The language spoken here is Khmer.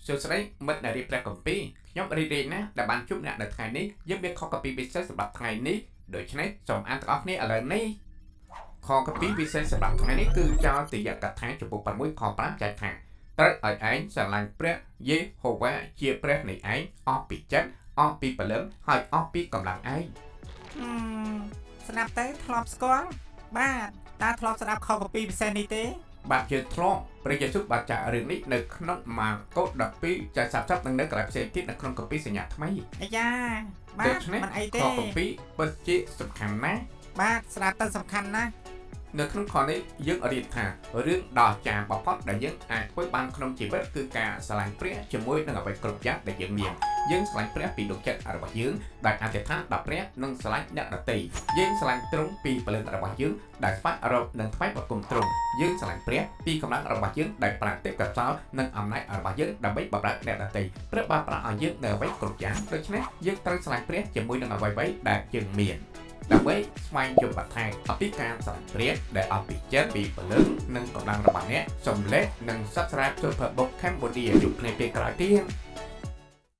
សួស្តីមិត្តអ្នករៀនព្រះគម្ពីរខ្ញុំរីករាយណាស់ដែលបានជួបអ្នកនៅថ្ងៃនេះយើងមានខគម្ពីរពិសេសសម្រាប់ថ្ងៃនេះដូច្នេះសូមអានទាំងអស់គ្នាឥឡូវនេះខគម្ពីរពិសេសសម្រាប់ថ្ងៃនេះគឺចោទយកថាចំពោះ6ខ5ចែងថាត្រូវឲ្យឯងស្រឡាញ់ព្រះយេហូវ៉ាជាព្រះនៃឯងអស់ពីចិត្តអស់ពីព្រលឹងហើយអស់ពីកម្លាំងឯង ហឹមស្ដាប់ទៅធ្លាប់ស្គាល់បាទតើធ្លាប់ស្ដាប់ខគម្ពីរពិសេសនេះទេ បាទយើងធ្លាប់ព្រះយេស៊ូវបានចាក់រឿងនេះនៅក្នុងម៉ាកុ12ចែក30និងនៅកន្លែងផ្សេងទៀតនៅក្នុងគម្ពីរសញ្ញាថ្មី អាយ៉ាបាទ ដូច្នេះ មិនអីទេ ខគម្ពីរពិតជាសំខាន់ណាស់ បាទស្ដាប់ទៅសំខាន់ណាស់ នៅក្នុងខនេះយើងរៀនថារឿងដ៏អស្ចារ្យបំផុតដែលយើងអាចធ្វើបានក្នុងជីវិតគឺការស្រឡាញ់ព្រះជាមួយនឹងអ្វីគ្រប់យ៉ាងដែលយើងមានយើងស្រឡាញ់ព្រះពីដួងចិត្តរបស់យើងដោយអធិដ្ឋានដល់ព្រះនិងស្រឡាញ់អ្នកដទៃយើងស្រឡាញ់ទ្រង់ពីព្រលឹងរបស់យើងដែលស្វែងរកនិងថ្វាយបង្គំទ្រង់យើងស្រឡាញ់ព្រះពីកម្លាំងរបស់យើងដែលប្រើទេពកោសល្យនិងអំណាចរបស់យើងដើម្បីបម្រើអ្នកដទៃព្រះបានផ្ដល់ឲ្យយើងនូវអ្វីគ្រប់យ៉ាងដូច្នេះយើងត្រូវស្រឡាញ់ព្រះជាមួយនឹងអ្វីៗដែលយើងមាន ដើម្បីស្វែងយល់បន្ថែមអំពីការស្រឡាញ់ព្រះដែលអស់ពីចិត្តពីព្រលឹងនិងកម្លាំងរបស់អ្នកសូមលេខនិង Subscribe Super Book Cambodia ជួបគ្នាពេលក្រោយទៀត។